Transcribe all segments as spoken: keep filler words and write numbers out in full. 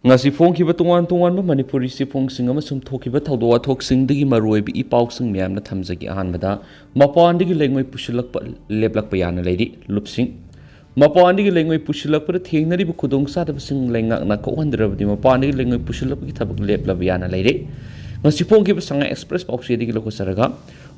ꯉꯁꯤ ꯐꯣꯡꯈꯤꯕ ꯇꯣꯉꯥꯟ ꯇꯣꯉꯥꯟꯕ ꯃꯅꯤꯄꯨꯔꯤ ꯆꯦꯐꯣꯡꯁꯤꯡ ꯑꯃꯁꯨꯝ ꯊꯣꯛꯈꯤꯕ ꯊꯧꯗꯣꯛ ꯋꯥꯊꯣꯛꯁꯤꯡꯗꯒꯤ ꯃꯔꯨꯑꯣꯏꯕ ꯏ ꯄꯥꯎꯁꯤꯡ ꯃꯌꯥꯝꯅ ꯊꯝꯖꯒꯦ꯫ ꯑꯍꯥꯟꯕꯗ, ꯃꯄꯥꯟꯗꯒꯤ ꯂꯩꯉꯣꯏ ꯄꯨꯁꯤꯜꯂꯛꯄ ꯂꯦꯞꯂꯛꯄ ꯌꯥꯅ ꯂꯩꯔꯤ꯫ ꯂꯨꯞꯁꯤꯡ꯫ ꯃꯄꯥꯟꯗꯒꯤ ꯂꯩꯉꯣꯏ ꯄꯨꯁꯤꯜꯂꯛꯄꯗ ꯊꯦꯡꯅꯔꯤꯕ ꯈꯨꯗꯣꯡꯆꯥꯗꯕꯁꯤꯡ ꯂꯩꯉꯥꯛꯅ ꯀꯣꯛꯍꯟꯗ꯭ꯔꯕꯗꯤ ꯃꯄꯥꯟꯗꯒꯤ ꯂꯩꯉꯣꯏ ꯄꯨꯁꯤꯜꯂꯛꯄꯒꯤ ꯊꯕꯛ ꯂꯦꯞꯂꯕ ꯌꯥꯅ ꯂꯩꯔꯦ꯫ ꯉꯁꯤ ꯐꯣꯡꯈꯤꯕ ꯁꯉꯥꯏ ꯑꯦꯛꯁꯄ꯭ꯔꯦꯁ ꯄꯥꯎꯆꯦꯗꯒꯤ ꯂꯧꯈꯠꯆꯔꯒ,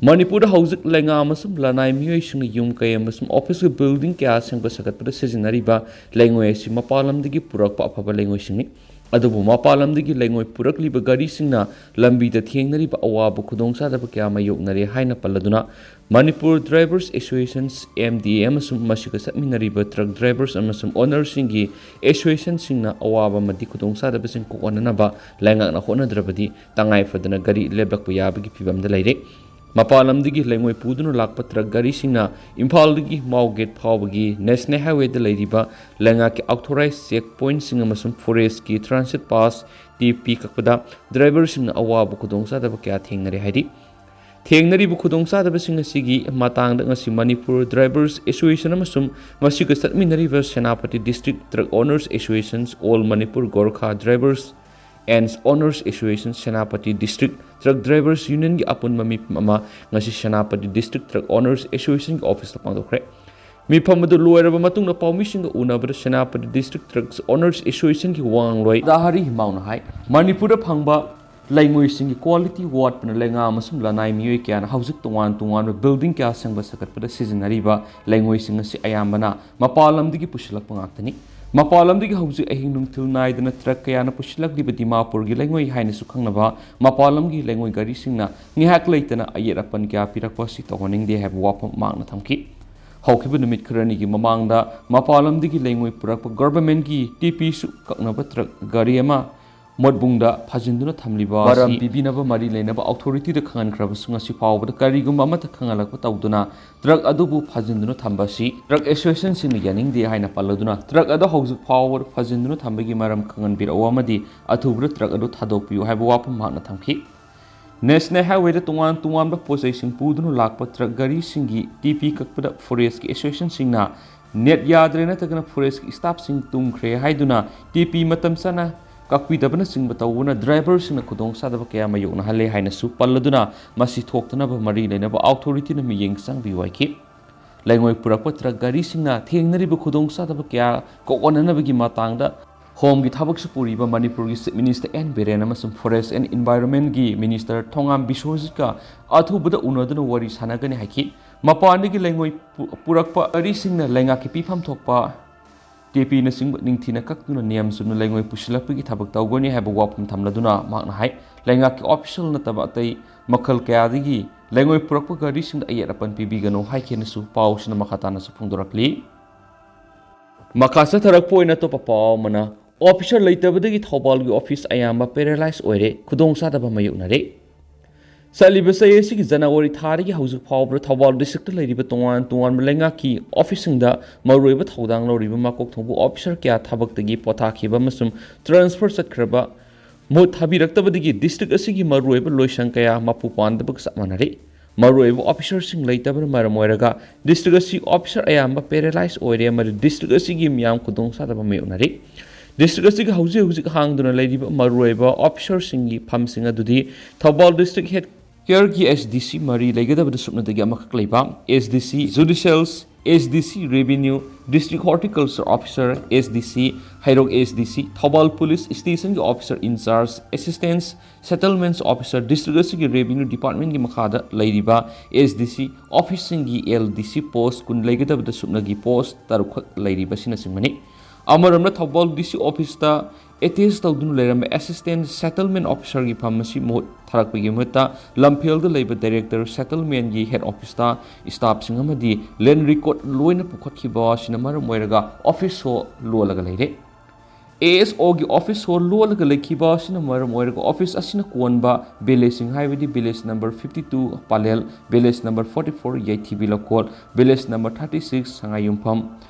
ꯃꯅꯤꯄꯨꯔꯗ ꯍꯧꯖꯤꯛ ꯂꯩꯉꯥꯛ ꯑꯃꯁꯨꯡ ꯂꯅꯥꯏ ꯃꯤꯑꯣꯏꯁꯤꯡꯅ ꯌꯨꯝ ꯀꯩ ꯑꯃꯁꯨꯡ ꯑꯣꯐꯤꯁꯀꯤ ꯕꯤꯜꯗꯤꯡ ꯀꯌꯥ ꯁꯦꯝꯒꯠ ꯁꯥꯒꯠꯄꯗ ꯁꯤꯖꯤꯟꯅꯔꯤꯕ ꯂꯩꯉꯣꯏ ꯑꯁꯤ ꯃꯄꯥꯟ ꯂꯝꯗꯒꯤ ꯄꯨꯔꯛꯄ ꯑꯐꯕ ꯂꯩꯉꯣꯏꯁꯤꯡꯅꯤ꯫ ꯑꯗꯨꯕꯨ ꯃꯄꯥꯟ ꯂꯝꯗꯒꯤ ꯂꯩꯉꯣꯏ ꯄꯨꯔꯛꯂꯤꯕ ꯒꯥꯔꯤꯁꯤꯡꯅ ꯂꯝꯕꯤꯗ ꯊꯦꯡꯅꯔꯤꯕ ꯑꯋꯥꯕ ꯈꯨꯗꯣꯡꯆꯥꯗꯕ ꯀꯌꯥ ꯃꯥꯌꯣꯛꯅꯔꯦ ꯍꯥꯏꯅ ꯄꯜꯂꯗꯨꯅ, Manipur drivers association, M D A, ꯑꯃꯁꯨꯡ ꯃꯁꯤꯒ ꯆꯠꯃꯤꯟꯅꯔꯤꯕ ꯇ꯭ꯔꯛ ꯗ꯭ꯔꯥꯏꯚꯔꯁ ꯑꯃꯁꯨꯡ ꯑꯣꯅꯔꯁꯤꯡꯒꯤ ꯑꯦꯁꯣꯁꯤꯌꯦꯁꯟꯁꯤꯡꯅ ꯑꯋꯥꯕ ꯑꯃꯗꯤ ꯈꯨꯗꯣꯡꯆꯥꯗꯕꯁꯤꯡ ꯀꯣꯛꯍꯟꯅꯅꯕ ꯂꯩꯉꯥꯛꯅ ꯍꯣꯠꯅꯗ꯭ꯔꯕꯗꯤ ꯇꯉꯥꯏ ꯐꯗꯅ ꯒꯥꯔꯤ ꯂꯦꯞꯂꯛꯄ ꯌꯥꯕꯒꯤ ꯐꯤꯕꯝꯗ ꯂꯩꯔꯦ꯫ ꯃꯄꯥꯟ ꯂꯝꯗꯒꯤ ꯂꯩꯉꯣꯏ ꯄꯨꯗꯨꯅ ꯂꯥꯛꯄ ꯇ꯭ꯔꯛ ꯒꯥꯔꯤꯁꯤꯡꯅ ꯏꯝꯐꯥꯜꯗꯒꯤ ꯃꯥꯎꯒꯦꯠ ꯐꯥꯎꯕꯒꯤ ꯅꯦꯁꯅꯦꯜ ꯍꯥꯏꯋꯦꯗ ꯂꯩꯔꯤꯕ ꯂꯩꯉꯥꯛꯀꯤ ꯑꯣꯊꯣꯔꯥꯏꯖ ꯆꯦꯛ ꯄꯣꯏꯟꯠꯁꯤꯡ ꯑꯃꯁꯨꯡ ꯐꯣꯔꯦꯁ꯭ꯠꯀꯤ ꯇ꯭ꯔꯥꯟꯁꯤꯠ ꯄꯥꯁ, ꯇꯤ ꯄꯤ, ꯀꯛꯄꯗ ꯗ꯭ꯔꯥꯏꯚꯔꯁꯤꯡꯅ ꯑꯋꯥꯕ ꯈꯨꯗꯣꯡꯆꯥꯗꯕ ꯀꯌꯥ ꯊꯦꯡꯅꯔꯦ ꯍꯥꯏꯔꯤ꯫ ꯊꯦꯡꯅꯔꯤꯕ ꯈꯨꯗꯣꯡꯆꯥꯗꯕꯁꯤꯡ ꯑꯁꯤꯒꯤ ꯃꯇꯥꯡꯗ ꯉꯁꯤ ꯃꯅꯤꯄꯨꯔ ꯗ꯭ꯔꯥꯏꯚꯔꯁ ꯑꯦꯁꯣꯁꯤꯌꯦꯁꯟ ꯑꯃꯁꯨꯡ ꯃꯁꯤꯒ ꯆꯠꯃꯤꯟꯅꯔꯤꯕ Senapati district truck owners association, all Manipur Gorkha drivers and owners association, Senapati district truck drivers ꯌꯨꯅꯤꯌꯟꯒꯤ ꯑꯄꯨꯟꯕ ꯃꯤꯐꯝ ꯑꯃ ꯉꯁꯤ ꯁꯦꯅꯥꯄꯇꯤ ꯗꯤꯁꯇ꯭ꯔꯤꯛ ꯇ꯭ꯔꯛ ꯑꯣꯅꯔꯁ ꯑꯦꯁꯣꯁꯤꯌꯦꯁꯟꯒꯤ ꯑꯣꯐꯤꯁꯇ ꯄꯥꯡꯊꯣꯛꯈ꯭ꯔꯦ꯫ ꯃꯤꯐꯝ ꯑꯗꯨ ꯂꯣꯏꯔꯕ ꯃꯇꯨꯡꯗ ꯄꯥꯎꯃꯤꯁꯤꯡꯒ ꯎꯅꯕꯗ ꯁꯦꯅꯥꯄꯇꯤ ꯗꯤꯁꯇ꯭ꯔꯤꯛ ꯇ꯭ꯔꯛ ꯑꯣꯅꯔꯁ ꯑꯦꯁꯣꯁꯤꯌꯦꯁꯟꯒꯤ ꯋꯥꯉꯥꯡꯂꯣꯏ ꯗꯥ ꯍꯔꯤ ꯍꯤꯃꯥꯎꯅ ꯍꯥꯏ, ꯃꯅꯤꯄꯨꯔꯗ ꯐꯪꯕ ꯂꯩꯉꯣꯏꯁꯤꯡꯒꯤ ꯀ꯭ꯋꯥꯂꯤꯇꯤ ꯋꯥꯠꯄꯅ ꯂꯩꯉꯥꯛ ꯑꯃꯁꯨꯡ ꯂꯅꯥꯏ ꯃꯤꯑꯣꯏ ꯀꯌꯥꯅ ꯍꯧꯖꯤꯛ ꯇꯣꯉꯥꯟ ꯇꯣꯉꯥꯟꯕ ꯕꯤꯜꯗꯤꯡ ꯀꯌꯥ ꯁꯦꯝꯒꯠ ꯁꯥꯒꯠꯄꯗ ꯁꯤꯖꯤꯟꯅꯔꯤꯕ ꯂꯩꯉꯣꯏꯁꯤꯡ ꯑꯁꯤ ꯑꯌꯥꯝꯕꯅ ꯃꯄꯥꯟ ꯂꯝꯗꯒꯤ ꯄꯨꯁꯤꯜꯂꯛꯄ ꯉꯥꯛꯇꯅꯤ꯫ ꯃꯄꯥꯟ ꯂꯝꯗꯒꯤ ꯍꯧꯖꯤꯛ ꯑꯍꯤꯡ ꯅꯨꯡꯊꯤꯜ ꯅꯥꯏꯗꯅ ꯇ꯭ꯔꯛ ꯀꯌꯥꯅ ꯄꯨꯁꯤꯜꯂꯛꯂꯤꯕ ꯗꯤꯃꯥꯄꯨꯔꯒꯤ ꯂꯩꯉꯣꯏ ꯍꯥꯏꯅꯁꯨ ꯈꯪꯅꯕ ꯃꯄꯥꯟ ꯂꯝꯒꯤ ꯂꯩꯉꯣꯏ ꯒꯥꯔꯤꯁꯤꯡꯅ ꯉꯥꯏꯍꯥꯛ ꯂꯩꯇꯅ ꯑꯌꯦꯠ ꯑꯄꯟ ꯀꯌꯥ ꯄꯤꯔꯛꯄ ꯑꯁꯤ ꯇꯧꯍꯟꯅꯤꯡꯗꯦ ꯍꯥꯏꯕ ꯋꯥꯐꯝ ꯃꯍꯥꯛꯅ ꯊꯝꯈꯤ꯫ ꯍꯧꯈꯤꯕ ꯅꯨꯃꯤꯠ ꯈꯔꯅꯤꯒꯤ ꯃꯃꯥꯡꯗ ꯃꯄꯥꯟ ꯂꯝꯗꯒꯤ ꯂꯩꯉꯣꯏ ꯄꯨꯔꯛꯄ ꯒꯚꯔꯟꯃꯦꯟꯠꯀꯤ ꯇꯤ ꯄꯤꯁꯨ ꯀꯛꯅꯕ ꯇ꯭ꯔꯛ ꯒꯥꯔꯤ ꯑꯃ ꯃꯣꯠꯕꯨꯡꯗ ꯐꯥꯖꯤꯟꯗꯨꯅ ꯊꯝꯂꯤꯕ ꯃꯔꯝ ꯑꯁꯤ ꯄꯤꯕꯤꯅꯕ ꯃꯔꯤ ꯂꯩꯅꯕ ꯑꯣꯊꯣꯔꯤꯇꯤꯗ ꯈꯪꯍꯟꯈ꯭ꯔꯕꯁꯨ ꯉꯁꯤ ꯐꯥꯎꯕꯗ ꯀꯔꯤꯒꯨꯝꯕ ꯑꯃꯠꯇ ꯈꯪꯍꯜꯂꯛꯄ ꯇꯧꯗꯨꯅ ꯇ꯭ꯔꯛ ꯑꯗꯨꯕꯨ ꯐꯥꯖꯤꯟꯗꯨꯅ ꯊꯝꯕ ꯑꯁꯤ ꯇ꯭ꯔꯛ ꯑꯦꯁꯣꯁꯤꯌꯦꯁꯟꯁꯤꯡꯅ ꯌꯥꯅꯤꯡꯗꯦ ꯍꯥꯏꯅ ꯄꯜꯂꯗꯨꯅ ꯇ꯭ꯔꯛ ꯑꯗꯨ ꯍꯧꯖꯤꯛ ꯐꯥꯎꯕꯗ ꯐꯥꯖꯤꯟꯗꯨꯅ ꯊꯝꯕꯒꯤ ꯃꯔꯝ ꯈꯪꯍꯟꯕꯤꯔꯛꯎ ꯑꯃꯗꯤ ꯑꯊꯨꯕꯗ ꯇ꯭ꯔꯛ ꯑꯗꯨ ꯊꯥꯗꯣꯛꯄꯤꯌꯨ ꯍꯥꯏꯕ ꯋꯥꯐꯝ ꯃꯍꯥꯛꯅ ꯊꯝꯈꯤ꯫ ꯅꯦꯁꯅꯦꯜ ꯍꯥꯏꯋꯦꯗ ꯇꯣꯉꯥꯟ ꯇꯣꯉꯥꯟꯕ ꯄꯣꯠꯆꯩꯁꯤꯡ ꯄꯨꯗꯨꯅ ꯂꯥꯛꯄ ꯇ꯭ꯔꯛ ꯒꯥꯔꯤꯁꯤꯡꯒꯤ ꯇꯤ ꯄꯤ ꯀꯛꯄꯗ ꯐꯣꯔꯦꯁ꯭ꯠꯀꯤ ꯑꯦꯁꯣꯁꯤꯌꯦꯁꯟꯁꯤꯡꯅ ꯅꯦꯠ ꯌꯥꯗ꯭ꯔꯦ ꯅꯠꯇ꯭ꯔꯒꯅ ꯐꯣꯔꯦꯁ꯭ꯠꯀꯤ ꯁ꯭ꯇꯥꯐꯁꯤꯡ ꯇꯨꯝꯈ꯭ꯔꯦ ꯍꯥꯏꯗꯨꯅ ꯇꯤ ꯄꯤ ꯃꯇꯝ ꯆꯥꯅ ꯀꯛꯄꯤꯗꯕꯅꯆꯤꯡꯕ ꯇꯧꯕꯅ ꯗ꯭ꯔꯥꯏꯚꯔꯁꯤꯡꯅ ꯈꯨꯗꯣꯡꯆꯥꯗꯕ ꯀꯌꯥ ꯃꯥꯌꯣꯛꯅꯍꯜꯂꯦ ꯍꯥꯏꯅꯁꯨ ꯄꯜꯂꯗꯨꯅ, ꯃꯁꯤ ꯊꯣꯛꯇꯅꯕ ꯃꯔꯤ ꯂꯩꯅꯕ ꯑꯣꯊꯣꯔꯤꯇꯤꯅ ꯃꯤꯠꯌꯦꯡ ꯆꯪꯕꯤꯌꯨ ꯍꯥꯏꯈꯤ꯫ ꯂꯩꯉꯣꯏ ꯄꯨꯔꯛꯄ ꯇ꯭ꯔꯛ ꯒꯥꯔꯤꯁꯤꯡꯅ ꯊꯦꯡꯅꯔꯤꯕ ꯈꯨꯗꯣꯡꯆꯥꯗꯕ ꯀꯌꯥ ꯀꯣꯛꯍꯟꯅꯅꯕꯒꯤ ꯃꯇꯥꯡꯗ ꯍꯣꯝꯒꯤ ꯊꯕꯛꯁꯨ ꯄꯨꯔꯤꯕ ꯃꯅꯤꯄꯨꯔꯒꯤ ꯆꯤꯐ ꯃꯤꯅꯤꯁꯇꯔ ꯑꯦꯟ ꯕꯤꯔꯦꯟ ꯑꯃꯁꯨꯡ ꯐꯣꯔꯦꯁ ꯑꯦꯟ ꯏꯟꯚꯥꯏꯔꯣꯟꯃꯦꯟꯒꯤ ꯃꯤꯅꯤꯁꯇꯔ ꯊꯣꯉꯥꯝ ꯕꯤꯁ꯭ꯋꯖꯤꯠꯀ ꯑꯊꯨꯕꯗ ꯎꯅꯗꯨꯅ ꯋꯥꯔꯤ ꯁꯥꯟꯅꯒꯅꯤ ꯍꯥꯏꯈꯤ꯫ ꯃꯄꯥꯟꯗꯒꯤ ꯂꯩꯉꯣꯏ ꯄꯨ-, ꯄꯨꯔꯛꯄ ꯒꯥꯔꯤꯁꯤꯡꯅ ꯂꯩꯉꯥꯛꯀꯤ ꯄꯤꯐꯝ ꯊꯣꯛꯄ ꯇꯦꯄꯤꯅꯆꯤꯡꯕ ꯅꯤꯡꯊꯤꯅ ꯀꯛꯇꯨꯅ ꯅꯤꯌꯝ ꯆꯨꯝꯅ ꯂꯩꯉꯣꯏ ꯄꯨꯁꯤꯜꯂꯛꯄꯒꯤ ꯊꯕꯛ ꯇꯧꯒꯅꯤ ꯍꯥꯏꯕ ꯋꯥꯐꯝ ꯊꯝꯂꯗꯨꯅ ꯃꯍꯥꯛꯅ ꯍꯥꯏ, ꯂꯩꯉꯥꯛꯀꯤ ꯑꯣꯐꯤꯁꯤꯌꯦꯜ ꯅꯠꯇꯕ ꯑꯇꯩ ꯃꯈꯜ ꯀꯌꯥꯗꯒꯤ ꯂꯩꯉꯣꯏ ꯄꯨꯔꯛꯄ ꯒꯥꯔꯤꯁꯤꯡꯗ ꯑꯌꯦꯠ ꯑꯄꯟ ꯄꯤꯕꯤꯒꯅꯨ ꯍꯥꯏꯈꯤꯅꯁꯨ ꯄꯥꯎꯁꯤꯅ ꯃꯈꯥ ꯇꯥꯅꯁꯨ ꯐꯣꯡꯗꯣꯔꯛꯂꯤ꯫ ꯃꯈꯥ ꯆꯠꯊꯔꯛꯄ ꯑꯣꯏꯅ ꯑꯇꯣꯞꯄ ꯄꯥꯎ ꯑꯃꯅ, ꯑꯣꯐꯤꯁꯥꯔ ꯂꯩꯇꯕꯗꯒꯤ ꯊꯧꯕꯥꯜꯒꯤ ꯑꯣꯐꯤꯁ ꯑꯌꯥꯝꯕ ꯄꯦꯔꯦꯂꯥꯏꯁ ꯑꯣꯏꯔꯦ, ꯈꯨꯗꯣꯡꯆꯥꯗꯕ ꯃꯥꯌꯣꯛꯅꯔꯦ꯫ ꯆꯠꯂꯤꯕ ꯆꯍꯤ ꯑꯁꯤꯒꯤ ꯖꯅꯋꯥꯔꯤ ꯊꯥꯗꯒꯤ ꯍꯧꯖꯤꯛ ꯐꯥꯎꯕꯗ ꯊꯧꯕꯥꯜ ꯗꯤꯁꯇ꯭ꯔꯤꯛꯇ ꯂꯩꯔꯤꯕ ꯇꯣꯉꯥꯟ ꯇꯣꯉꯥꯟꯕ ꯂꯩꯉꯥꯛꯀꯤ ꯑꯣꯐꯤꯁꯁꯤꯡꯗ ꯃꯔꯨꯑꯣꯏꯕ ꯊꯧꯗꯥꯡ ꯂꯧꯔꯤꯕ ꯃꯀꯣꯛ ꯊꯣꯡꯕ ꯑꯣꯐꯤꯁꯥꯔ ꯀꯌꯥ ꯊꯕꯛꯇꯒꯤ ꯄꯣꯊꯥꯈꯤꯕ ꯑꯃꯁꯨꯡ ꯇ꯭ꯔꯥꯟꯁꯐꯔ ꯆꯠꯈ꯭ꯔꯕ ꯃꯍꯨꯠ ꯊꯥꯕꯤꯔꯛꯇꯕꯗꯒꯤ ꯗꯤꯁꯇ꯭ꯔꯤꯛ ꯑꯁꯤꯒꯤ ꯃꯔꯨꯑꯣꯏꯕ ꯂꯣꯏꯁꯪ ꯀꯌꯥ ꯃꯄꯨ ꯄꯥꯟꯗꯕꯒ ꯆꯞ ꯃꯥꯟꯅꯔꯦ꯫ ꯃꯔꯨꯑꯣꯏꯕ ꯑꯣꯐꯤꯁꯥꯔꯁꯤꯡ ꯂꯩꯇꯕꯅ ꯃꯔꯝ ꯑꯣꯏꯔꯒ ꯗꯤꯁꯇ꯭ꯔꯤꯛ ꯑꯁꯤ ꯑꯣꯐꯤꯁꯥꯔ ꯑꯌꯥꯝꯕ ꯄꯦꯔꯦꯂꯥꯏꯁ ꯑꯣꯏꯔꯦ ꯑꯃꯗꯤ ꯗꯤꯁꯇ꯭ꯔꯤꯛ ꯑꯁꯤꯒꯤ ꯃꯤꯌꯥꯝ ꯈꯨꯗꯣꯡꯆꯥꯗꯕ ꯃꯥꯌꯣꯛꯅꯔꯤ꯫ ꯗꯤꯁꯇ꯭ꯔꯤꯛ ꯑꯁꯤꯒꯤ ꯍꯧꯖꯤꯛ ꯍꯧꯖꯤꯛ ꯍꯥꯡꯗꯨꯅ ꯂꯩꯔꯤꯕ ꯃꯔꯨꯑꯣꯏꯕ ꯑꯣꯐꯤꯁꯥꯔꯁꯤꯡꯒꯤ ꯐꯝꯁꯤꯡ ꯑꯗꯨꯗꯤ ꯊꯧꯕꯥꯜ ꯗꯤꯁꯇ꯭ꯔꯤꯛ ꯍꯦꯗ ꯀ꯭ꯋꯥꯇꯔꯒꯤ ꯑꯦꯁ ꯗꯤ ꯁꯤ ꯃꯔꯤ ꯂꯩꯒꯗꯕꯗ ꯁꯨꯞꯅꯗꯒꯤ ꯑꯃꯈꯛ ꯂꯩꯕ, ꯑꯦꯁ ꯗꯤ ꯁꯤ ꯖꯨꯗꯤꯁꯤꯌꯦꯜꯁ, S D C revenue, district horticulture officer, S D C Heirok S D C, Thoubal police ꯁ꯭ꯇꯦꯁꯟꯒꯤ officer incharge, assistants settlements officer, district ꯑꯁꯤꯒꯤ ꯔꯦꯚꯤꯅ꯭ꯌꯨ ꯗꯤꯄꯥꯔꯠꯃꯦꯟꯠꯀꯤ ꯃꯈꯥꯗ ꯂꯩꯔꯤꯕ ꯑꯦꯁ ꯗꯤ ꯁꯤ ꯑꯣꯐꯤꯁꯁꯤꯡꯒꯤ ꯑꯦꯜ ꯗꯤ ꯁꯤ ꯄꯣꯁ ꯀꯨꯟ ꯂꯩꯒꯗꯕꯗ ꯁꯨꯞꯅꯒꯤ ꯄꯣꯁ ꯇꯔꯨꯛꯈꯛ ꯂꯩꯔꯤꯕ ꯑꯁꯤꯅꯆꯤꯡꯕꯅꯤ꯫ ꯑꯃꯔꯣꯝꯗ ꯊꯧꯕꯥꯜ ꯗꯤ ꯁꯤ ꯑꯣꯐꯤꯁꯇ ꯑꯦꯇꯦꯆ ꯇꯧꯗꯨꯅ ꯂꯩꯔꯝꯕ ꯑꯦꯁꯤꯁꯇꯦꯟꯠ ꯁꯦꯇꯜꯃꯦꯟꯠ ꯑꯣꯐꯤꯁꯥꯔꯒꯤ ꯐꯝ ꯑꯁꯤ ꯃꯍꯨꯠ ꯊꯥꯔꯛꯄꯒꯤ ꯃꯍꯨꯠꯇ ꯂꯝꯐꯦꯜꯗ ꯂꯩꯕ ꯗꯥꯏꯔꯦꯛꯇꯔ ꯁꯦꯇꯜꯃꯦꯟꯠꯀꯤ ꯍꯦꯗ ꯑꯣꯐꯤꯁꯇ ꯁ꯭ꯇꯥꯐꯁꯤꯡ ꯑꯃꯗꯤ ꯂꯦꯟ ꯔꯦꯀꯣꯔꯗ ꯂꯣꯏꯅ ꯄꯨꯈꯠꯈꯤꯕ ꯑꯁꯤꯅ ꯃꯔꯝ ꯑꯣꯏꯔꯒ ꯑꯣꯐꯤꯁ ꯍꯣꯜ ꯂꯣꯜꯂꯒ ꯂꯩꯔꯦ꯫ ꯑꯦ ꯑꯦꯁ ꯑꯣꯒꯤ ꯑꯣꯐꯤꯁ ꯍꯣꯜ ꯂꯣꯜꯂꯒ ꯂꯩꯈꯤꯕ ꯑꯁꯤꯅ ꯃꯔꯝ ꯑꯣꯏꯔꯒ ꯑꯣꯐꯤꯁ ꯑꯁꯤꯅ ꯀꯣꯟꯕ ꯚꯤꯂꯦꯖꯁꯤꯡ ꯍꯥꯏꯕꯗꯤ village number fifty two Palel, village number forty four Yaithibi Loukol, village number thirty six Sangaiyumpham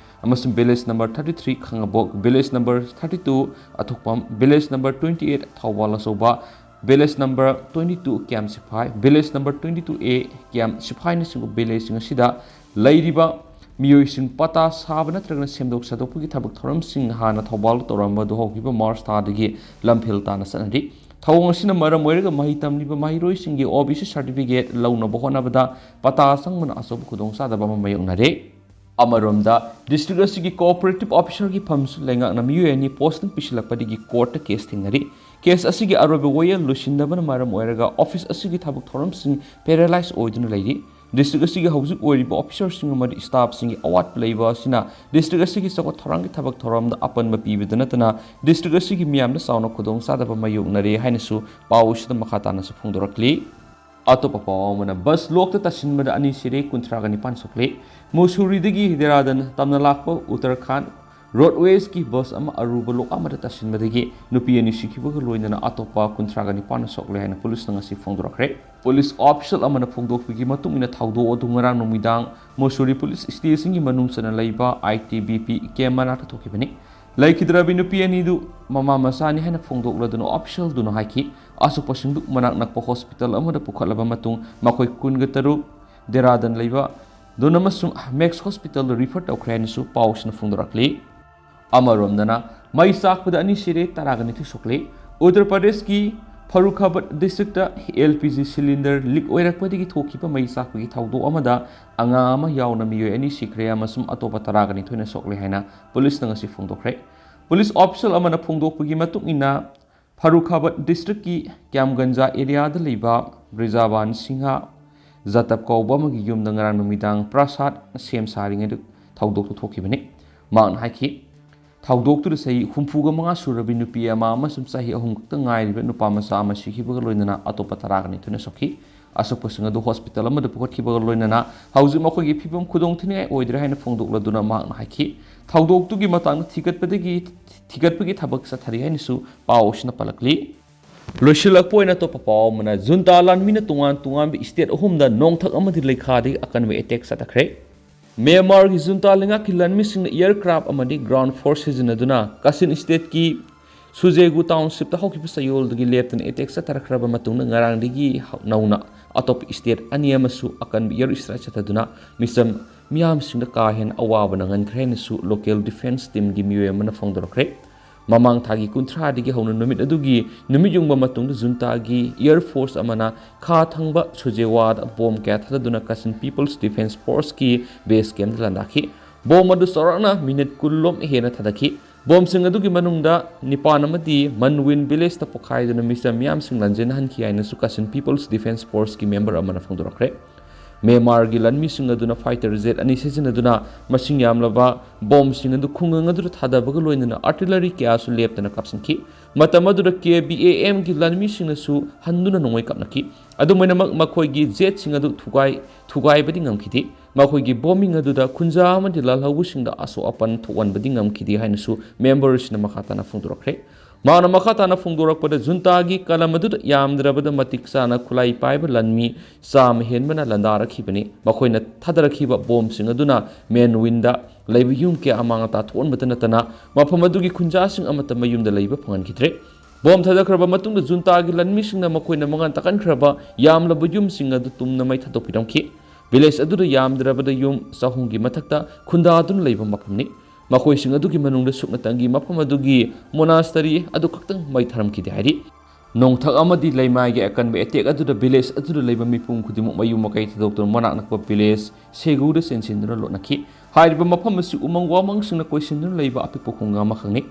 ꯑꯃꯁꯨꯡ village number thirty three Khangabok, village number thirty two Athokpam, village number twenty eight Thoubal Achouba, village number twenty two ꯀꯦꯝ ꯁꯤꯐꯥꯏ, village number twenty two A ꯀꯦꯝ ꯁꯤꯐꯥꯏꯅꯆꯤꯡꯕ ꯚꯤꯂꯦꯖꯁꯤꯡ ꯑꯁꯤꯗ ꯂꯩꯔꯤꯕ ꯃꯤꯑꯣꯏꯁꯤꯡ ꯄꯇꯥ ꯁꯥꯕ ꯅꯠꯇ꯭ꯔꯒꯅ ꯁꯦꯝꯗꯣꯛ ꯁꯥꯗꯣꯛꯄꯒꯤ ꯊꯕꯛ ꯊꯧꯔꯝꯁꯤꯡ ꯍꯥꯟꯅ ꯊꯧꯕꯥꯜꯗ ꯇꯧꯔꯝꯕ ꯑꯗꯨ ꯍꯧꯈꯤꯕ ꯃꯥꯔꯆ ꯊꯥꯗꯒꯤ ꯂꯝꯐꯦꯜ ꯇꯥꯅ ꯆꯠꯅꯔꯤ꯫ ꯊꯧꯑꯣꯡ ꯑꯁꯤꯅ ꯃꯔꯝ ꯑꯣꯏꯔꯒ ꯃꯍꯩ ꯇꯝꯂꯤꯕ ꯃꯍꯩꯔꯣꯏꯁꯤꯡꯒꯤ ꯑꯣ ꯕꯤ ꯁꯤ ꯁꯥꯔꯇꯤꯐꯤꯀꯦꯠ ꯂꯧꯅꯕ ꯍꯣꯠꯅꯕꯗ ꯄꯇꯥ ꯆꯪꯕꯅ ꯑꯆꯧꯕ ꯈꯨꯗꯣꯡꯆꯥꯗꯕ ꯑꯃ ꯃꯥꯌꯣꯛꯅꯔꯦ꯫ ꯑꯃꯔꯣꯝꯗ, ꯗꯤꯁꯇ꯭ꯔꯤꯛ ꯑꯁꯤꯒꯤ ꯀꯣꯑꯣꯄꯔꯦꯇꯤꯚ ꯑꯣꯐꯤꯁꯔꯒꯤ ꯐꯝꯁꯨ ꯂꯩꯉꯥꯛꯅ ꯃꯤꯑꯣꯏ ꯑꯅꯤ ꯄꯣꯁꯇꯤꯡ ꯄꯤꯁꯤꯜꯂꯛꯄꯗꯒꯤ ꯀꯣꯔꯠꯇ ꯀꯦꯁ ꯊꯦꯡꯅꯔꯤ꯫ ꯀꯦꯁ ꯑꯁꯤꯒꯤ ꯑꯔꯣꯏꯕ ꯋꯥꯌꯦꯜ ꯂꯣꯏꯁꯤꯟꯗꯕꯅ ꯃꯔꯝ ꯑꯣꯏꯔꯒ ꯑꯣꯐꯤꯁ ꯑꯁꯤꯒꯤ ꯊꯕꯛ ꯊꯧꯔꯝꯁꯤꯡ ꯄꯦꯔꯦꯂꯥꯏꯁ ꯑꯣꯏꯗꯨꯅ ꯂꯩꯔꯤ꯫ ꯗꯤꯁꯇ꯭ꯔꯤꯛ ꯑꯁꯤꯒꯤ ꯍꯧꯖꯤꯛ ꯑꯣꯏꯔꯤꯕ ꯑꯣꯐꯤꯁꯔꯁꯤꯡ ꯑꯃꯗꯤ ꯁ꯭ꯇꯥꯐꯁꯤꯡꯒꯤ ꯑꯋꯥꯠꯄ ꯂꯩꯕ ꯑꯁꯤꯅ ꯗꯤꯁꯇ꯭ꯔꯤꯛ ꯑꯁꯤꯒꯤ ꯆꯥꯎꯈꯠ ꯊꯧꯔꯥꯡꯒꯤ ꯊꯕꯛ ꯊꯧꯔꯝꯗ ꯑꯄꯟꯕ ꯄꯤꯕꯗ ꯅꯠꯇꯅ ꯗꯤꯁꯇ꯭ꯔꯤꯛ ꯑꯁꯤꯒꯤ ꯃꯤꯌꯥꯝꯗ ꯆꯥꯎꯅ ꯈꯨꯗꯣꯡꯆꯥꯗꯕ ꯃꯥꯌꯣꯛꯅꯔꯦ ꯍꯥꯏꯅꯁꯨ ꯄꯥꯎ ꯑꯁꯤꯗ ꯃꯈꯥ ꯇꯥꯅꯁꯨ ꯐꯣꯡꯗꯣꯔꯛꯂꯤ꯫ ꯑꯇꯣꯞꯄ ꯄꯥꯎ ꯑꯃꯅ, ꯕꯁ ꯂꯣꯛꯇ ꯇꯥꯁꯤꯟꯕꯗ ꯑꯅꯤ ꯁꯤꯔꯦ, ꯀꯨꯟꯊ꯭ꯔꯥꯒ ꯅꯤꯄꯥꯟ ꯁꯣꯛꯂꯦ꯫ ꯃꯨꯁꯨꯔꯤꯗꯒꯤ ꯗꯦꯔꯥꯗꯟ ꯇꯝꯅ ꯂꯥꯛꯄ ꯎꯠꯇꯔꯈꯥꯟꯗ ꯔꯣꯗꯋꯦꯖꯀꯤ ꯕꯁ ꯑꯃ ꯑꯔꯨꯕ ꯂꯣꯛ ꯑꯃꯗ ꯇꯥꯁꯤꯟꯕꯗꯒꯤ ꯅꯨꯄꯤ ꯑꯅꯤ ꯁꯤꯈꯤꯕꯒ ꯂꯣꯏꯅꯅ ꯑꯇꯣꯞꯄ ꯀꯨꯟꯊ꯭ꯔꯥꯒ ꯅꯤꯄꯥꯟ ꯁꯣꯛꯂꯦ ꯍꯥꯏꯅ ꯄꯨꯂꯤꯁꯅ ꯉꯁꯤ ꯐꯣꯡꯗꯣꯔꯛꯈ꯭ꯔꯦ꯫ ꯄꯨꯂꯤꯁ ꯑꯣꯐꯤꯁꯤꯌꯦꯜ ꯑꯃꯅ ꯐꯣꯡꯗꯣꯛꯄꯒꯤ ꯃꯇꯨꯡ ꯏꯟꯅ, ꯊꯧꯗꯣꯛ ꯑꯗꯨ ꯉꯔꯥꯡ ꯅꯨꯃꯤꯗꯥꯡ ꯃꯨꯁꯨꯔꯤ ꯄꯨꯂꯤꯁ ꯁ꯭ꯇꯦꯁꯟꯒꯤ ꯃꯅꯨꯡ ꯆꯟꯅ ꯂꯩꯕ ꯑꯥꯏ ꯇꯤ ꯕꯤ ꯄꯤ ꯀꯦꯝ ꯃꯅꯥꯛꯇ ꯊꯣꯛꯈꯤꯕꯅꯤ꯫ ꯂꯩꯈꯤꯗ꯭ꯔꯕꯤ ꯅꯨꯄꯤ ꯑꯅꯤꯗꯨ ꯃꯃꯥ ꯃꯆꯥꯅꯤ ꯍꯥꯏꯅ ꯐꯣꯡꯗꯣꯛꯂꯗꯨꯅ ꯑꯣꯐꯤꯁꯤꯌꯦꯜꯗꯨꯅ ꯍꯥꯏꯈꯤ꯫ ꯑꯁꯣꯛꯄꯁꯤꯡꯗꯨ ꯃꯅꯥꯛ ꯅꯛꯄ ꯍꯣꯁꯄꯤꯇꯥꯜ ꯑꯃꯗ ꯄꯨꯈꯠꯂꯕ ꯃꯇꯨꯡ ꯃꯈꯣꯏ ꯀꯨꯟꯒ ꯇꯔꯨꯛ ꯗꯦꯔꯥꯗꯟ ꯂꯩꯕ ꯗꯣꯅꯃꯁꯨꯡ ꯃꯦꯛꯁ ꯍꯣꯁꯄꯤꯇꯥꯜꯗ ꯔꯤꯐꯔ ꯇꯧꯈ꯭ꯔꯦ ꯍꯥꯏꯅꯁꯨ ꯄꯥꯎꯁꯤꯅ ꯐꯣꯡꯗꯣꯔꯛꯂꯤ꯫ ꯑꯃꯔꯣꯝꯗꯅ, ꯃꯩ ꯆꯥꯛꯄꯗ ꯑꯅꯤ ꯁꯤꯔꯦ, ꯇꯔꯥꯒ ꯅꯤꯊꯣꯏ ꯁꯣꯛꯂꯦ꯫ ꯎꯠꯇꯔ ꯄ꯭ꯔꯗꯦꯁꯀꯤ Farrukhabad district L P G cylinder leak ꯑꯣꯏꯔꯛꯄꯗꯒꯤ ꯊꯣꯛꯈꯤꯕ ꯃꯩ ꯆꯥꯛꯄꯒꯤ ꯊꯧꯗꯣꯛ ꯑꯃꯗ ꯑꯉꯥꯡ ꯑꯃ ꯌꯥꯎꯅ ꯃꯤꯑꯣꯏ ꯑꯅꯤ ꯁꯤꯈ꯭ꯔꯦ ꯑꯃꯁꯨꯡ ꯑꯇꯣꯞꯄ ꯇꯔꯥꯒ ꯅꯤꯊꯣꯏꯅ ꯁꯣꯛꯂꯦ ꯍꯥꯏꯅ ꯄꯨꯂꯤꯁꯅ ꯉꯁꯤ ꯐꯣꯡꯗꯣꯛꯈ꯭ꯔꯦ꯫ ꯄꯨꯂꯤꯁ ꯑꯣꯐꯤꯁꯤꯌꯦꯜ ꯑꯃꯅ ꯐꯣꯡꯗꯣꯛꯄꯒꯤ ꯃꯇꯨꯡ ꯏꯟꯅ, ꯐꯔꯨꯈꯥꯕꯥꯗ ꯗꯤꯁꯇ꯭ꯔꯤꯛꯀꯤ ꯀ꯭ꯌꯥꯝꯒꯟꯖꯥ ꯑꯦꯔꯤꯌꯥꯗ ꯂꯩꯕ ꯕ꯭ꯔꯤꯖꯥꯕꯥꯟ ꯁꯤꯡꯍ ꯖꯥꯇꯞ ꯀꯧꯕ ꯑꯃꯒꯤ ꯌꯨꯝꯗ ꯉꯔꯥꯡ ꯅꯨꯃꯤꯗꯥꯡ ꯄ꯭ꯔꯁꯥꯗ ꯁꯦꯝ ꯁꯥꯔꯤꯉꯩꯗ ꯊꯧꯗꯣꯛꯇꯨ ꯊꯣꯛꯈꯤꯕꯅꯤ꯫ ꯃꯍꯥꯛꯅ ꯍꯥꯏꯈꯤ, ꯊꯧꯗꯣꯛꯇꯨꯗ ꯆꯍꯤ ꯍꯨꯝꯐꯨꯒ ꯃꯉꯥ ꯁꯨꯔꯕꯤ ꯅꯨꯄꯤ ꯑꯃ ꯑꯃꯁꯨꯡ ꯆꯍꯤ ꯑꯍꯨꯝ ꯈꯛꯇ ꯉꯥꯏꯔꯤꯕ ꯅꯨꯄꯥ ꯃꯆꯥ ꯑꯃ ꯁꯤꯈꯤꯕꯒ ꯂꯣꯏꯅꯅ ꯑꯇꯣꯞꯄ ꯇꯔꯥꯒ ꯅꯤꯊꯣꯏꯅ ꯁꯣꯛꯈꯤ꯫ ꯑꯁꯣꯛꯄꯁꯤꯡ ꯑꯗꯨ ꯍꯣꯁꯄꯤꯇꯥꯜ ꯑꯃꯗ ꯄꯨꯈꯠꯈꯤꯕꯒ ꯂꯣꯏꯅꯅ ꯍꯧꯖꯤꯛ ꯃꯈꯣꯏꯒꯤ ꯐꯤꯕꯝ ꯈꯨꯗꯣꯡꯊꯤꯅꯤꯡꯉꯥꯏ ꯑꯣꯏꯗ꯭ꯔꯦ ꯍꯥꯏꯅ ꯐꯣꯡꯗꯣꯛꯂꯗꯨꯅ ꯃꯍꯥꯛꯅ ꯍꯥꯏꯈꯤ, ꯊꯧꯗꯣꯛꯇꯨꯒꯤ ꯃꯇꯥꯡꯗ ꯊꯤꯒꯠꯄꯗꯒꯤ, ꯊꯤꯒꯠꯄꯒꯤ ꯊꯕꯛ ꯆꯠꯊꯔꯤ ꯍꯥꯏꯅꯁꯨ ꯄꯥꯎ ꯑꯁꯤꯅ ꯄꯜꯂꯛꯂꯤ꯫ ꯂꯣꯏꯁꯤꯜꯂꯛꯄ ꯑꯣꯏꯅ ꯑꯇꯣꯞꯄ ꯄꯥꯎ ꯑꯃꯅ, ꯖꯨꯟꯇꯥ ꯂꯥꯟꯃꯤꯅ ꯇꯣꯉꯥꯟ ꯇꯣꯉꯥꯟꯕ ꯁ꯭ꯇꯦꯠ ꯑꯍꯨꯝꯗ ꯅꯣꯡꯊꯛ ꯑꯃꯗꯤ ꯂꯩꯈꯥꯗꯒꯤ ꯑꯀꯟꯕ ꯑꯦꯇꯦꯛ ꯆꯠꯊꯈ꯭ꯔꯦ꯫ ꯃ꯭ꯌꯥꯟꯃꯥꯔꯒꯤ ꯖꯨꯟꯇꯥ ꯂꯩꯉꯥꯛꯀꯤ ꯂꯥꯟꯃꯤꯁꯤꯡꯅ ꯑꯦꯌꯔꯀ꯭ꯔꯥꯐ ꯑꯃꯗꯤ ꯒ꯭ꯔꯥꯎꯟ ꯐꯣꯔꯁ ꯁꯤꯖꯤꯟꯅꯗꯨꯅ ꯀꯥꯆꯤꯟ ꯁ꯭ꯇꯦꯠꯀꯤ ꯁꯨꯖꯦꯒꯨ ꯇꯥꯎꯟꯁꯤꯞꯇ ꯍꯧꯈꯤꯕ ꯆꯌꯣꯜꯗꯒꯤ ꯂꯦꯞꯇꯅ ꯑꯦꯇꯦꯛ ꯆꯠꯊꯔꯛꯈ꯭ꯔꯕ ꯃꯇꯨꯡꯗ ꯉꯔꯥꯡꯗꯒꯤ ꯍꯧ-, ꯅꯧꯅ ꯑꯇꯣꯞꯄ ꯁ꯭ꯇꯦꯠ ꯑꯅꯤ ꯑꯃꯁꯨ ꯑꯀꯟꯕ ꯑꯦꯌꯔ ꯁ꯭ꯇ꯭ꯔꯥꯏꯛ ꯆꯠꯊꯗꯨꯅ ꯃꯤꯆꯝ ꯃꯤꯌꯥꯝꯁꯤꯡꯗ ꯀꯥ ꯍꯦꯟꯅ ꯑꯋꯥꯕ ꯅꯪꯍꯟꯈ꯭ꯔꯦ ꯍꯥꯏꯅꯁꯨ local defence teamꯒꯤ ꯃꯤꯑꯣꯏ ꯑꯃꯅ ꯐꯣꯡꯗꯣꯔꯛꯈ꯭ꯔꯦ꯫ ꯃꯃꯥꯡ ꯊꯥꯒꯤ ꯀꯨꯟꯊ꯭ꯔꯥꯗꯒꯤ ꯍꯧꯅ ꯅꯨꯃꯤꯠ ꯑꯗꯨꯒꯤ ꯅꯨꯃꯤꯠ ꯌꯨꯡꯕ ꯃꯇꯨꯡꯗ ꯖꯨꯟꯇꯥꯒꯤ air force ꯑꯃꯅ ꯈꯥ ꯊꯪꯕ ꯁꯨꯖꯦꯋꯥꯗ ꯕꯣꯝ ꯀꯌꯥ ꯊꯥꯗꯗꯨꯅ Kachin People's Defence Forceꯀꯤ base campꯇ ꯂꯥꯟꯗꯥꯈꯤ꯫ ꯕꯣꯝ ꯑꯗꯨ ꯆꯥꯎꯔꯥꯛꯅ ꯃꯤꯅꯤꯠ ꯀꯨꯟ ꯂꯣꯝ ꯍꯦꯟꯅ ꯊꯥꯗꯈꯤ꯫ ꯕꯣꯝꯁꯤꯡ ꯑꯗꯨꯒꯤ ꯃꯅꯨꯡꯗ ꯅꯤꯄꯥꯟ ꯑꯃꯗꯤ ꯃꯟꯋꯤꯟ villageꯇ ꯄꯣꯈꯥꯏꯗꯨꯅ ꯃꯤꯆꯝ ꯃꯤꯌꯥꯝꯁꯤꯡ ꯂꯥꯟꯖꯦꯟꯅꯍꯟꯈꯤ ꯍꯥꯏꯅꯁꯨ Kachin People's Defence Forceꯀꯤ member ꯑꯃꯅ ꯐꯣꯡꯗꯣꯔꯛꯈ꯭ꯔꯦ꯫ ꯃ꯭ꯌꯥꯟꯃꯥꯔꯒꯤ ꯂꯥꯟꯃꯤꯁꯤꯡ ꯑꯗꯨꯅ fighter jet ꯑꯅꯤ ꯁꯤꯖꯤꯟꯅꯗꯨꯅ ꯃꯁꯤꯡ ꯌꯥꯝꯂꯕ ꯕꯣꯝꯁꯤꯡ ꯑꯗꯨ ꯈꯨꯡꯒꯪ ꯑꯗꯨꯗ ꯊꯥꯗꯕꯒ ꯂꯣꯏꯅꯅ artillery ꯀꯌꯥꯁꯨ ꯂꯦꯞꯇꯅ ꯀꯥꯞꯁꯤꯟꯈꯤ꯫ ꯃꯇꯝ ꯑꯗꯨꯗ KBAMꯒꯤ ꯂꯥꯟꯃꯤꯁꯤꯡꯅꯁꯨ ꯍꯟꯗꯨꯅ ꯅꯣꯡꯃꯩ ꯀꯥꯞꯅꯈꯤ꯫ ꯑꯗꯨꯝ ꯑꯣꯏꯅꯃꯛ, ꯃꯈꯣꯏꯒꯤ jetꯁꯤꯡ ꯑꯗꯨ ꯊꯨꯒꯥꯏ-, ꯊꯨꯒꯥꯏꯕꯗꯤ ꯉꯝꯈꯤꯗꯦ꯫ ꯃꯈꯣꯏꯒꯤ bombing ꯑꯗꯨꯗ ꯈꯨꯟꯖꯥ ꯑꯃꯗꯤ ꯂꯥꯜꯍꯧꯕꯁꯤꯡꯗ ꯑꯁꯣꯛ ꯑꯄꯟ ꯊꯣꯛꯍꯟꯕꯗꯤ ꯉꯝꯈꯤꯗꯦ ꯍꯥꯏꯅꯁꯨ memberꯁꯤꯡꯅ ꯃꯈꯥ ꯇꯥꯅ ꯐꯣꯡꯗꯣꯔꯛꯈ꯭ꯔꯦ꯫ ꯃꯍꯥꯛꯅ ꯃꯈꯥ ꯇꯥꯅ ꯐꯣꯡꯗꯣꯔꯛꯄꯗ, ꯖꯨꯟꯇꯥꯒꯤ ꯀꯂꯝ ꯑꯗꯨꯗ ꯌꯥꯝꯗ꯭ꯔꯕꯗ ꯃꯇꯤꯛ ꯆꯥꯅ ꯈꯨꯠꯂꯥꯏ ꯄꯥꯏꯕ ꯂꯥꯟꯃꯤ ꯆꯥꯝꯃ ꯍꯦꯟꯕꯅ ꯂꯥꯟꯗꯥꯔꯛꯈꯤꯕꯅꯤ꯫ ꯃꯈꯣꯏꯅ ꯊꯥꯗꯔꯛꯈꯤꯕ ꯕꯣꯝꯁꯤꯡ ꯑꯗꯨꯅ ꯃꯦꯟꯋꯤꯟꯗ ꯂꯩꯕ ꯌꯨꯝ ꯀꯌꯥ ꯑꯃꯥꯡ ꯑꯇꯥ ꯊꯣꯛꯍꯟꯕꯇ ꯅꯠꯇꯅ, ꯃꯐꯝ ꯑꯗꯨꯒꯤ ꯈꯨꯟꯖꯥꯁꯤꯡ ꯑꯃꯠꯇ ꯃꯌꯨꯝꯗ ꯂꯩꯕ ꯐꯪꯍꯟꯈꯤꯗ꯭ꯔꯦ꯫ ꯕꯣꯝ ꯊꯥꯗꯈ꯭ꯔꯕ ꯃꯇꯨꯡꯗ, ꯖꯨꯟꯇꯥꯒꯤ ꯂꯥꯟꯃꯤꯁꯤꯡꯅ ꯃꯈꯣꯏꯅ ꯃꯉꯥꯜ ꯇꯥꯛꯍꯟꯈ꯭ꯔꯕ ꯌꯥꯝꯂꯕ ꯌꯨꯝꯁꯤꯡ ꯑꯗꯨ ꯇꯨꯝꯅ ꯃꯩ ꯊꯥꯗꯣꯛꯄꯤꯔꯝꯈꯤ꯫ Village ꯑꯗꯨꯗ ꯌꯥꯝꯗ꯭ꯔꯕꯗ ꯌꯨꯝ ꯆꯍꯨꯝꯒꯤ ꯃꯊꯛꯇ ꯈꯨꯟꯗꯥꯗꯨꯅ ꯂꯩꯕ ꯃꯐꯝꯅꯤ꯫ ꯃꯈꯣꯏꯁꯤꯡ ꯑꯗꯨꯒꯤ ꯃꯅꯨꯡꯗ ꯁꯨꯞꯅꯇꯪꯒꯤ ꯃꯐꯝ ꯑꯗꯨꯒꯤ monastery ꯑꯗꯨ ꯈꯛꯇꯪ ꯃꯩ ꯊꯥꯔꯝꯈꯤꯗꯦ ꯍꯥꯏꯔꯤ꯫ ꯅꯣꯡꯊꯛ ꯑꯃꯗꯤ ꯂꯩꯃꯥꯏꯒꯤ ꯑꯀꯟꯕ attack ꯑꯗꯨꯗ village ꯑꯗꯨꯗ ꯂꯩꯕ ꯃꯤꯄꯨꯝ ꯈꯨꯗꯤꯡꯃꯛ ꯃꯌꯨꯝ ꯃꯀꯩ ꯊꯥꯗꯣꯛꯇꯨꯅ ꯃꯅꯥꯛ ꯅꯛꯄ village ꯁꯦꯒꯨꯗ ꯆꯦꯟꯁꯤꯟꯗꯨꯅ ꯂꯣꯠꯅꯈꯤ꯫ ꯍꯥꯏꯔꯤꯕ ꯃꯐꯝ ꯑꯁꯤ ꯎꯃꯪ ꯋꯥꯃꯪꯁꯤꯡꯅ ꯀꯣꯏꯁꯤꯟꯗꯨꯅ ꯂꯩꯕ ꯑꯄꯤꯛꯄ ꯈꯨꯡꯒꯪ ꯑꯃꯈꯛꯅꯤ꯫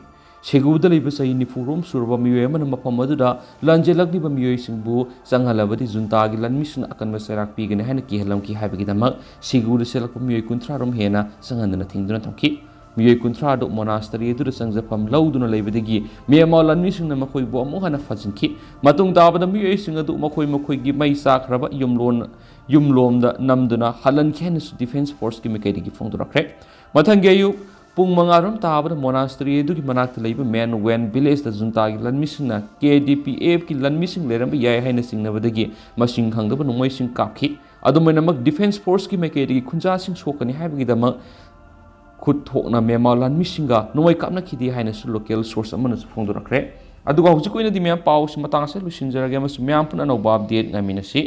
ꯁꯦꯒꯨꯗ ꯂꯩꯕ ꯆꯍꯤ ꯅꯤꯐꯨ ꯔꯣꯝ ꯁꯨꯔꯕ ꯃꯤꯑꯣꯏ ꯑꯃꯅ ꯃꯐꯝ ꯑꯗꯨꯗ ꯂꯥꯟꯖꯦꯜꯂꯛꯂꯤꯕ ꯃꯤꯑꯣꯏꯁꯤꯡꯕꯨ ꯆꯪꯍꯜꯂꯕꯗꯤ ꯖꯨꯟꯇꯥꯒꯤ ꯂꯥꯟꯃꯤꯁꯤꯡꯅ ꯑꯀꯟꯕ ꯆꯩꯔꯥꯛ ꯄꯤꯒꯅꯤ ꯍꯥꯏꯅ ꯀꯤꯍꯜꯂꯝꯈꯤ ꯍꯥꯏꯕꯒꯤꯗꯃꯛ ꯁꯦꯒꯨꯗ ꯆꯦꯜꯂꯛꯄ ꯃꯤꯑꯣꯏ ꯀꯨꯟꯊ꯭ꯔꯥ ꯔꯣꯝ ꯍꯦꯟꯅ ꯆꯪꯍꯟꯗꯨꯅ ꯊꯤꯡꯗꯨꯅ ꯊꯝꯈꯤ꯫ ꯃꯤꯑꯣꯏ ꯀꯨꯟꯊ꯭ꯔꯥ ꯑꯗꯨ monastery ꯑꯗꯨꯗ ꯆꯪꯖꯐꯝ ꯂꯧꯗꯨꯅ ꯂꯩꯕꯗꯒꯤ ꯃ꯭ꯌꯥꯟꯃꯥꯔ ꯂꯥꯟꯃꯤꯁꯤꯡꯅ ꯃꯈꯣꯏꯕꯨ ꯑꯃꯨꯛ ꯍꯟꯅ ꯐꯥꯖꯤꯟꯈꯤ꯫ ꯃꯇꯨꯡ ꯇꯥꯕꯗ ꯃꯤꯑꯣꯏꯁꯤꯡ ꯑꯗꯨ ꯃꯈꯣꯏ ꯃꯈꯣꯏꯒꯤ ꯃꯩ ꯆꯥꯛꯈ꯭ꯔꯕ ꯌꯨꯝꯂꯣꯟ-, ꯌꯨꯝꯂꯣꯝꯗ ꯅꯝꯗꯨꯅ ꯍꯜꯍꯟꯈꯤ ꯍꯥꯏꯅꯁꯨ defence forceꯀꯤ ꯃꯥꯏꯀꯩꯗꯒꯤ ꯐꯣꯡꯗꯣꯔꯛꯈ꯭ꯔꯦ꯫ ꯃꯊꯪꯒꯤ ꯑꯌꯨꯛ ꯄꯨꯡ ꯃꯉꯥ ꯔꯣꯝ ꯇꯥꯕꯗ monastery ꯑꯗꯨꯒꯤ ꯃꯅꯥꯛꯇ ꯂꯩꯕ ꯃꯦꯟ ꯋꯦꯟ villageꯇ ꯖꯨꯟꯇꯥꯒꯤ ꯂꯥꯟꯃꯤꯁꯤꯡꯅ K D P Fꯀꯤ ꯂꯥꯟꯃꯤꯁꯤꯡ ꯂꯩꯔꯝꯕ ꯌꯥꯏ ꯍꯥꯏꯅ ꯆꯤꯡꯅꯕꯗꯒꯤ ꯃꯁꯤꯡ ꯈꯪꯗꯕ ꯅꯣꯡꯃꯩꯁꯤꯡ ꯀꯥꯞꯈꯤ꯫ ꯑꯗꯨꯝ ꯑꯣꯏꯅꯃꯛ, defence forceꯀꯤ ꯃꯥꯏꯀꯩꯗꯒꯤ ꯈꯨꯟꯖꯥꯁꯤꯡ ꯁꯣꯛꯀꯅꯤ ꯍꯥꯏꯕꯒꯤꯗꯃꯛ ꯈꯨꯠ ꯊꯣꯛꯅ ꯃ꯭ꯌꯥꯟꯃꯥꯔ ꯂꯥꯟꯃꯤꯁꯤꯡꯒ ꯅꯣꯡꯃꯩ ꯀꯥꯞꯅꯈꯤꯗꯦ ꯍꯥꯏꯅꯁꯨ local source ꯑꯃꯅꯁꯨ ꯐꯣꯡꯗꯣꯔꯛꯈ꯭ꯔꯦ꯫ ꯑꯗꯨꯒ ꯍꯧꯖꯤꯛ ꯑꯣꯏꯅꯗꯤ ꯃꯌꯥꯝ ꯄꯥꯎꯁꯤ ꯃꯇꯥꯡ ꯑꯁꯤꯗ ꯂꯣꯏꯁꯤꯟꯖꯔꯒꯦ ꯑꯃꯁꯨꯡ ꯃꯌꯥꯝ ꯄꯨꯟꯅ ꯑꯅꯧꯕ update ꯉꯥꯏꯃꯤꯟꯅꯁꯤ꯫